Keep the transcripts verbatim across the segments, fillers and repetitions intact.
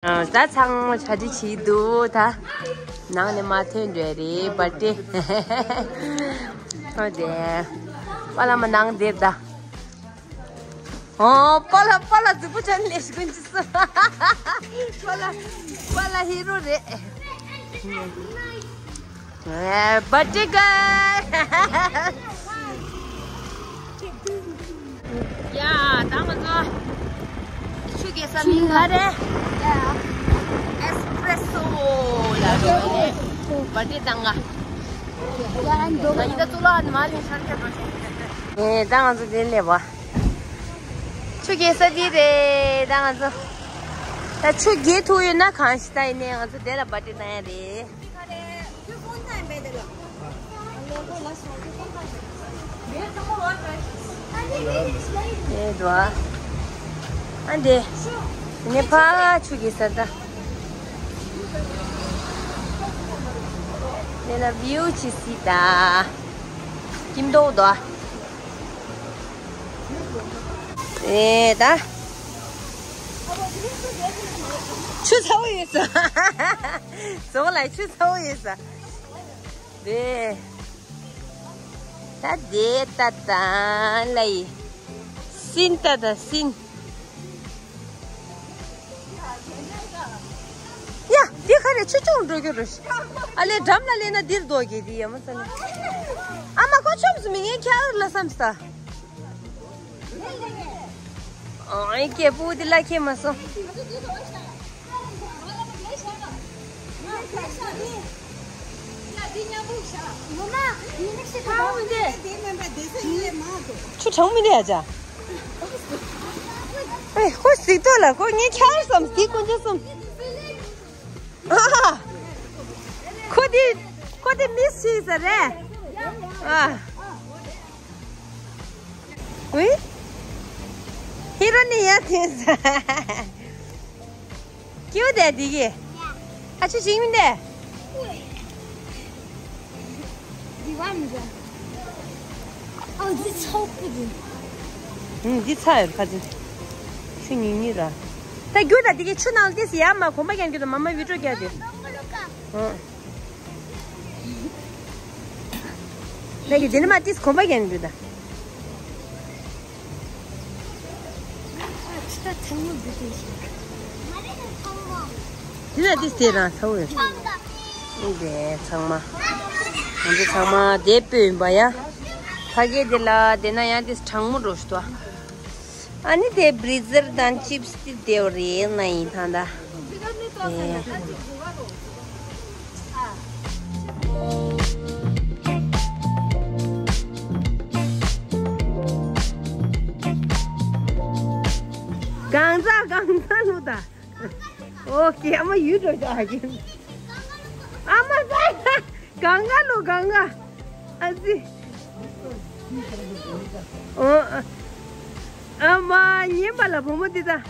ད་ཚང་མ་གྲ་སྒྲིག་བྱེད་འདུག་ད་ནང་ནས་མ་ཐོན་འདྲ་རེད། བར་ཏེ་ཨོ་དེ་པ་ལ་མ་ནང་འདེབས་ད། ཨོ་པ་ལ་པ་ལ་རྫིག་པོ་ཅན་ལས་ཀུན་ཅི་སོ། པ་ལ་པ་ལ་ཧི་རོ་རེད། བར་ཏེ་གལ། ཡ་ད་ང་ཚོ་ཆུ་རྐྱལ་ས་མིང་ག་རེ། ཨེ་སི་པི་རེ་སོ་ལ་རེད། བར་ཏེ་དང་ག་ང་ཡིན་ད་ཙུ་ལ་ནི་མ་རིང་ཤར་ཁྱེར་འགྲོ་ཤེས། ཨེ་ད་ང་ཚོ་དེ་སླེབས་པ། ཆུ་རྐྱལ་ས་དེ་རེད། ད་ང་ཚོ་ད་ཆུ་རྐྱལ་ཐུག་ཡོད་ན་གང་ཞིག་ད་ཡིན་ནའི་ང་ཚོ་དེ་ལ་བར་ཏེ་བཏང་ཡ་རེད། ཨེ་འགྲོ་ཨ། ཨ་འདི་ནེ་ཕ་ཆུ་རྐྱལ་ས་ད། དེ་ལ་བིའུ་ཅི་སི་ད། སྐྱིད་མདོག་དོ། ཨེ་ད། ཆུ་ཚ་བོ་ཡོད་ས། ཟོག་ལ་ཆུ་ཚ་བོ་ཡོད་ས། དེ། ད་དེ་ད་ད་ལ་ཡི། སིན་ད་ད་སིན། ཡ། འདི་ག་རེ་ཆུ་ཆུང་འགྲོ་རྒྱུ་རེད། ཨ་ལས་འགྲམ་ལ་སླེབས་ན་འདིར་ལྡོག་གི་འདི་ཡ་མ་ས་ལ། ཨ་མ་ཁོ་ཆོམ་སུ་མི་ངན་ཁྱ་ཨར་ལ་བསམ་ས། ཨ་ཨེ་སྐྱེས་བུ་འདི་ལ་ཁྱེད་མ་སོང་། ཆུ་གྲང་མི་འདི་ཡ་ཅག་ཨེ་ཁོ་གཟིགས་ཏོ་ལ་ཁོ་ངའི་ཁྱར་བསམ་དེ་ཀུན་ཆ་བསམ། ཨ་ཁོ་དེ་ཁོ་དེ་མིས་བྱས་ས་རེད། ཨ། ཝི། ཧི་རོ་ནི་ཡ་ཐེན་ས། ཀྱུ་དེ་དེ་གི་ཨ་ཆུ་ཞིག་མིན་དེ། འདི་བ་མི་འདྲ། ཨ་འདི་ཚོགས་པོ་འདི། ཨུ་འདི་ཚ་ཡོད་ཁ་ཅིག་ཆུ་ཉིག་ཉིག་ར། ད་རྒྱུ་ད་དེ་གི་ཆུ་ནང་ཏིས་ཡ་མ་གོམ་པ་རྒྱན་རྒྱུ་ད་མ་མ་བི་ཀྲོ་རྒྱ་དེ། ཨ། ད་གི་དེ་ནི་མ་ཏིས་གོམ་པ་རྒྱན་རྒྱུ་ད། དེ་ལ་དེ་དེ་རང་ཚ་བོ་ཡོད། དེ་ཚང་མ། ང་ཚོ་ཚང་མ་དེ་སྤོས་ཡིན་པ་ཡ། ཕ་གི་དེ་ལ་དེ་ན་ཡང་དེ་གྲང་མོ་འགྲོ་ཞུ་དོ། ཨ་ནི་དེ་བི་རི་ཛར་དང་ཅིབ་སི་དེ་དེ་བ་རེད་ན་ཡིན་ཐང་ད། གང་ཟག་གང་ཟག་ལོ་ད། ཨོ་ཀེ། ཨ་མ་ཡུལ་འགྲོ་ཆོག་ཨ་ཀེ། ཨ་མ་ས། གང་ག་ལོ་གང་ག་ཨ་ཙི། ཨོ། ཨ་མ་ཉན་པ་ལ་བུ་མོ་འདི་ད། ག་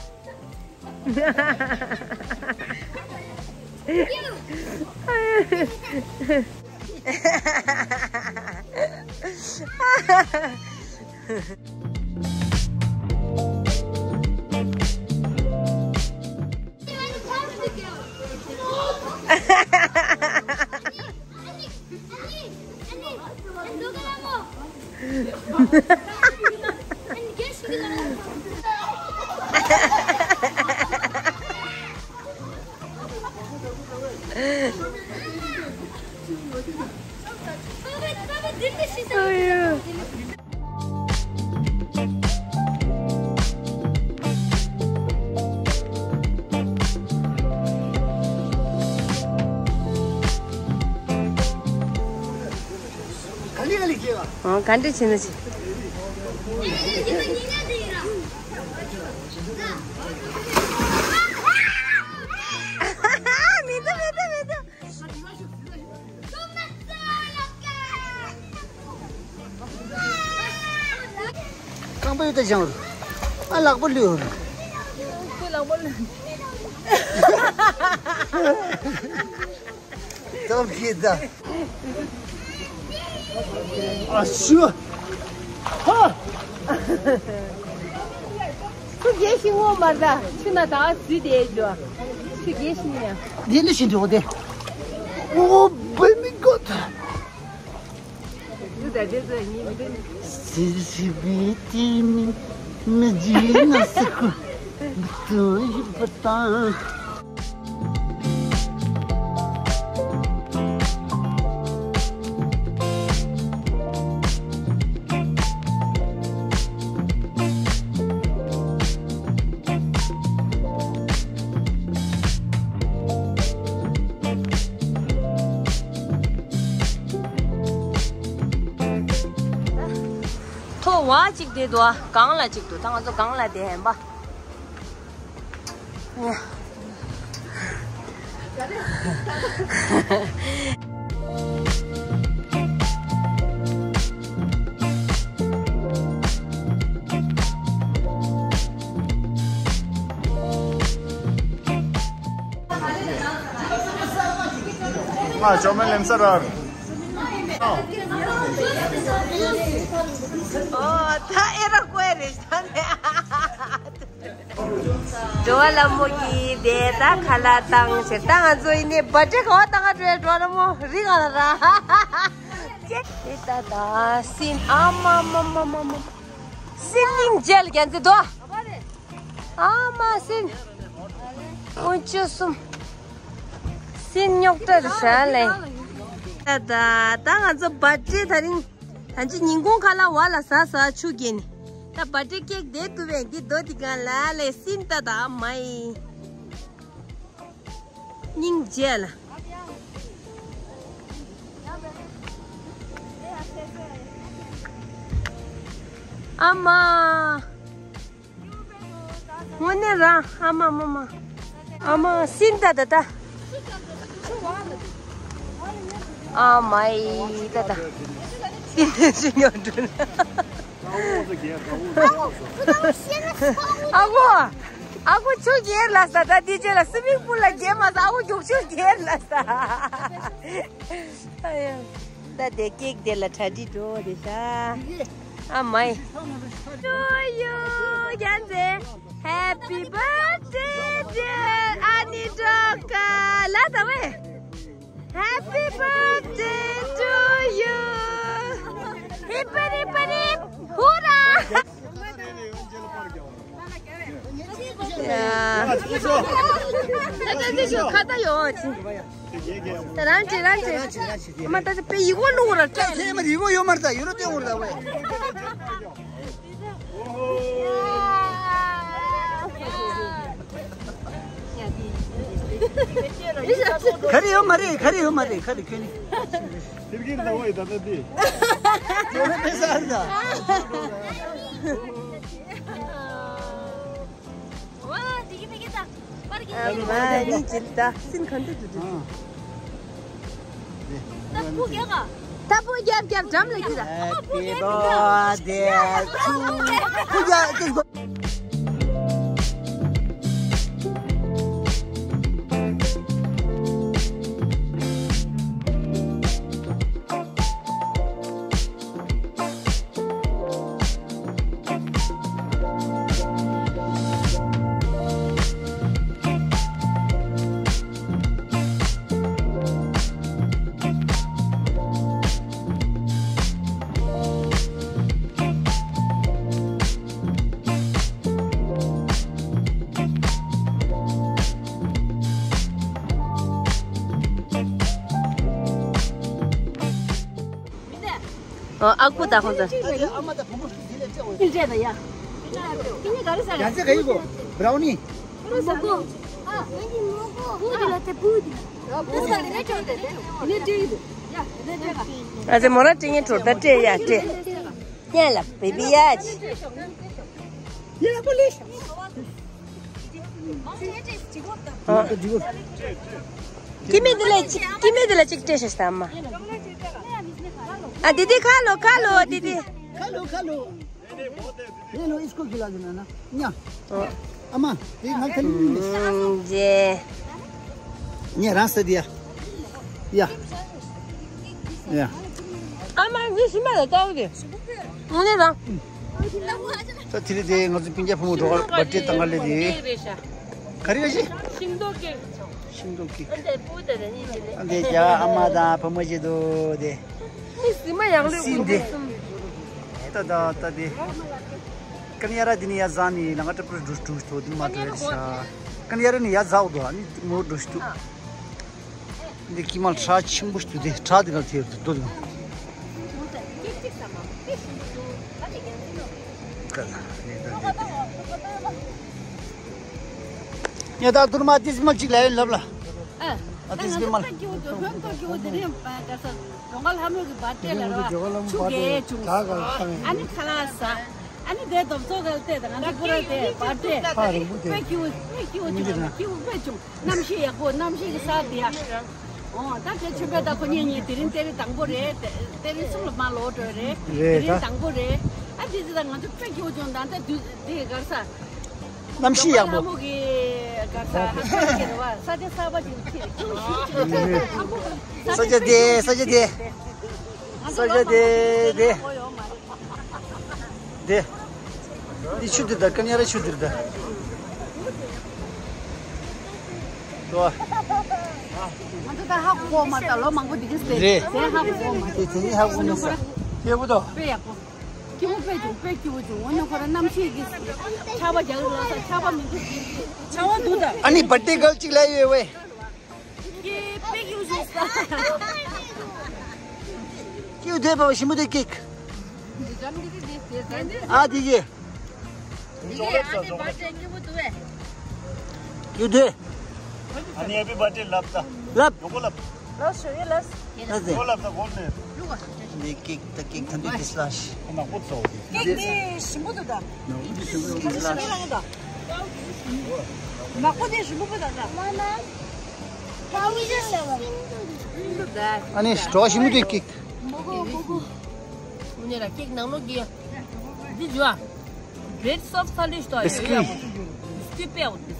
ལེ་ག་ལེ་སྐྱེ་བ། ཨོ་ག་འདྲ་བྱེད་ན་བྱེད། མི་འདུག་མི་འདུག་མི་འདུག་རྐང་པ་ཡོད་ད་བཞག་རུ། ཨ་ལག་པ་ལུས་རུ། ཁོའི་ལག་པ་ལུས། ཏོག་གི་ད། ཨ་ཤུ། ཧ། སུ་རྒྱལ་ཤིང་ངོ་མར་ད་ཆུ་ན་ད་ཟི་དེ་འགྲོ། དེ་ལས་ཤིན་ཏུ་འོ་དེ། Oh my God. སི་སི་བི་ཏི་མི་མི་ཇི་ན་སི་ཁུ་ཏུ་ཡི་པ་ཏང་། ཐོ་བ་གཅིག་དེ་འདུག་ཨ། གང་ལ་གཅིག་འདུག་ད་ང་ཚོ་གང་ལ་བསྡད་ཡིན་པ། ང་ཇོ་མེ་ལེམ་ས་རར། ཨོ། ད་ཨེ་ར་ཀོའི་རེ་ཤ་ནས། འགྲོ་བ་ལ་མོ་གི་དེ་ད་ཁ་ལག་བཏང་ཕྱིར་ད་ང་ཚོ་ཡིན་ནས་བ་ཏྲེ་ག་བ་ད་ག་འགྲོ་འགྲོ་ན་མོ་རི་ག་ལ་ར། ཅེ་ཨེ་ད་ད་སིན་ཨ་མ་མ་མ་མ་མ། སིན་སྙིང་རྗེ་ལ་རྒྱན་ཚེ་དོ། ཨ་མ་སིན། ཨོ་ཅོ་གསུམ། སིན་རྙོག་དྲ་རེད་ཤག་ལེ། ད་ད་ད་ང་ཚོ་བ་ཏྲེ་ད་རིང་། ད་ཅི་ཉིན་གུང་ཁ་ལག་བ་ལ་ཟ་ཟ་ཆུ་རྒྱས་ནི། ད་བ་ཏྲེ་ཀེག་དེ་ཏུ་བས་འདི་རྡོ་འདི་གང་ལ་ལེ་སིན་ད་ད་མ་ཡི། སྙིང་རྗེ་ལ། ཨ་མ། དངོས་གནས་རང་ཨ་མ་མ་མ། ཨ་མ་སིན་ད་ད་ད། ཨ་མའི་ད་ད། སིན་ད་ཤི་ཉོ་འདྲ། ཨ་ཁུ། ཨ་ཁུ་ཆུ་རྒྱལ་ལ་ས་ད་དེ་རྗེས་ལ་སི་མིང་པུལ་ལ་རྒྱལ་མ་ས་ཨ་ཁུ་རྒྱུག་ཆུ་རྒྱལ་ལ་ས། ཨ་ཡ། ད་དེ་ཀེག་དེ་ལ་གྲ་སྒྲིག་འགྲོ་བ་རེད་ཤག་ཨ་མའི། To you, Happy birthday, dear Anitoka. ལ་ད་བས། Happy birthday to you. Hip hip hip, hurrah. ཡ། ད་ད་ད་ཁ་ད་ཡོད་ཅི། ད་རང་ཅི་རང་ཅི། མ་ད་ད་པེ་ཡི་གོ་ལུང་ར་ཀྱ། ཁྱེད་མ་ཡི་གོ་ཡོད་མར་ད་ཡོད་ར་ཏེ་འུར་ད་བས། ག་རེ་ཡོད་མ་རེད། ག་རེ་ཡོད་མ་རེད། ག་རེ་ཁྱོད་ནི། ཐིར་གིར་ད་བས་ད་ད་དེ། ཁྱོད་ར་པེ་ས་ར་ད། ཨ་མ་ནི་ཇི་ལྟ་སིན་ག་འདྲ་འདུག་འདུག་ད་ཕུ་རྒྱག་ག་ད་ཕུ་རྒྱག་རྒྱག་འགྲམ་ལ་ཁྱེར། Happy birthday to you. ཕུ་རྒྱག་ཅིག་ཨ་ཁུ་ད་ཁོང་ཚོ། ཨ་མ་ད་བུ་མོ་འདི་ལས་སྤྲད་འོས། འདི་སྤྲད་ད་ཡ། ཁྱེད་གཉིས་ག་རེ་ཟ་ག་ཡ་ཚེ་ག་ཡི་གོ་བྷ་རའུ་ནི། མོ་གོ་ཨ་ནི་མོ་གོ་བུ་དེ་ལ་དེ་བུ་དེ། བུ་དེ་ལ་དེ་སྤྲད་འོས་དེ་དེ་ནི་སྤྲད་ཡི་དེ། ཡ་དེ་སྤྲད་ག་ཨ་ཙི་མོ་ར་སྤྲད་ངེས་འཕྲོར་ད་སྤྲད་ཡ་སྤྲད། སྙན་ལ་བི་བི་ཡ་ཅི། ཡ་པོ་ལི། ཨ། ཀི་མི་དེ་ལ་ཅིག་ཀི་མི་དེ་ལ་ཅིག་སྤྲད་ཤག་ཟ་མ། ཨ་དི་དི་ཁ་ལོ་ཁ་ལོ་དི་དི། ཁ་ལོ་ཁ་ལོ། ཡེ་ལོ་ཨིས་ཀོ་གི་ལ་ཟེར་ན་ན་ཉ། ཨ་མ་དེ་ང་ཁ་ནི་མི་མི། ཨུམ་ཇེ། ཉ་རང་ས་དི་ཡ། ཡ། ཡ། ཨ་མ་ངའི་ཞི་མ་ལ་ལྟ་བུ་དེ། ངོ་ནས་རང་། ད་དེ་རིང་དེ་ང་ཚོ་སྤུན་ཀྱག་ཕོ་མོ་འགྲོ་གར་བར་ཐི་ཌེ་བཏང་ག་སླེབས་དེ། ག་རེ་ག་ཞིག་ཤིང་ཏོག་ཀེག་ཤིང་ཏོག་ཀེག་ཨ་འདྲས་པུ་ཏ་ར་ནི་འདི་ལས། ཨ་འདྲས་ཀྱ་ཨ་མ་དང་བུ་མོ་ཅིག་འདུག་དེ། ནི་སི་མ་ཡང་ལོས་སི་འདི། ད་ད་ད་དེ། ཀན་ཡ་ར་འདི་ནི་ཡ་ཟ་ནི་ལ་ང་ཏྲ་པུ་རུ་འགྲོ་འགྲོ་ཐོ་འདི་མ་འགྲོ་ཡ་ཤ། ཀན་ཡ་ར་ནི་ཡ་ཟ་འོ་དོ་ཨ་ནི་མོ་འགྲོ་ཤ་དུ། འདི་ཀི་མལ་ཁྲ་ཆེན་པོ་ཞིག་འདུག་སྟེ་ཁྲ་འདི་ག་ལ་ཐེབས་འདུག་འདུག་ཀ་ལ་ནི་ད་འདི་ཉེ་ད་དུར་མ་ཏིས་མལ་ཅིག་ལ་ཡོད་ལབ་ལ། ཨ་ཏིས་མལ། ད་ཀྱི་འོ་དོ་ཧོན་ཏོ་ཀྱི་འོ་དེ་རིང་ད་ས་རྫོང་ཁ་ལྷ་མོ་གི་བར་ཏེ་ལ་ར་ཆུ་གེ་བྱུང་སོང་། ཨ་ནི་ཁ་ལག་ཟ། ཨ་ནི་དེ་དོམ་ཚོ་ག་ལ་བལྟས་དང་ང་ཚོ་པུ་ར་དེ་བར་ཏེ་ཧ་རིང་པོ་དེ་དཔེ་སྐྱིད་པོ་དཔེ་སྐྱིད་པོ་བྱུང་། སྐྱིད་པོ་དཔེ་བྱུང་། གནམ་གཤིས་ཡག་པོ། གནམ་གཤིས་ཀྱི་ས་དེ་ཡ། ཨོ་ད་དེ་ཆུ་བེ་ད་ཁོ་གཉིས་གཉིས་དེ་རིང་དེ་རིང་དང་པོ་རེད། དེ་རིང་གསུམ་ལ་མ་ལོག་འགྲོ་རེད། དེ་རེད་ད། རིང་དང་པོ་རེད། ཨ་དེ་དེ་ད་ང་ཚོ་དཔེ་སྐྱིད་པོ་བྱུང་། ད་ལྟ་དུས་དེ་གར་ས་གནམ་གཤིས་ཡག་པོ། ལྷ་མོ་གི་གར་ས་ཧ་ས་གི་རེད་བ། ས་ཆ་གསར་པ་ཅིག་ཁྱེར་ཁྱེར་ཤིག་ཅིག་ས་ཆ་དེ་ས་ཆ་དེ། ས་ཆ་དེ་དེ། དེ། འདི་ཆུ་དེ་ད་ཀན་ཡ་ར་ཆུ་དེ་ད། ང་ཚོ་ད་ཧ་གོ་མ་ད་ལོ་མང་པོ་འདི་གིས་ཟེར་རེད། ཟེར་ཧ་གོ་མ། དེ་དེ་ནི་ཧ་གོ་མ་ས། སྐྱིད་པོ་དོ། དཔེ་ཡག་པོ། སྐྱིད་པོ་དཔེ་བྱུང་། དཔེ་སྐྱིད་པོ་བྱུང་། འོ་ན་ཁོ་ར་གནམ་གཤིས་ཀྱི་ཆར་པ་རྒྱག་གི་ལ་ས་ཆར་པ་མི་འདུག་ཆར་པ་འདུག་ད། ཨ་ནི་བར་ཏེ་གལ་ཅིག་ལ་ཡོད་བས། ཀི་པེ་ཀིའུ་ཞིག་ས། ཀིའུ་དེ་བ་ཞིམ་པོ་དེ་ཀིག་ཨ་དེ་ཡེ། ཀིའུ་དེ། ཨ་ནི་ཧེ་པི་བར་ཐི་ཌེ་ལབ་ད། ལབ། ཡོང་གོ་ལབ། ལོ་ཞུ་ཡི་ལོ། ལབ་དེ། ཡོང་གོ་ལབ་ད་གོ་ནས། འདི་ཀིག་ད་ཀིག་ཐམས་ཅད་ཀིག་སི་ལ་ཤི། ཁོ་ནག་པོ་ཚོ། ཀིག་དེ་ཞིམ་པོ་འདུག་ད། ཀིག་སི་ལ་ཤི། ནག་པོ་དེ་ཞིམ་པོ་པོ་ད་ད། ཨ་ནི་གྲོགས་ཞིམ་པོ་དེ་ཀིག་མོ་གོ་མོ་གོ། ཁོ་ནས་ལ་ཀིག་ནང་ལོགས་ཀྱི། འདི་འཇུ་ཨ། རེད་སོབ་ས་ལིཤ་དོ་ཡོད་ཡོད། སྐུད་པའི་འོ་དེ།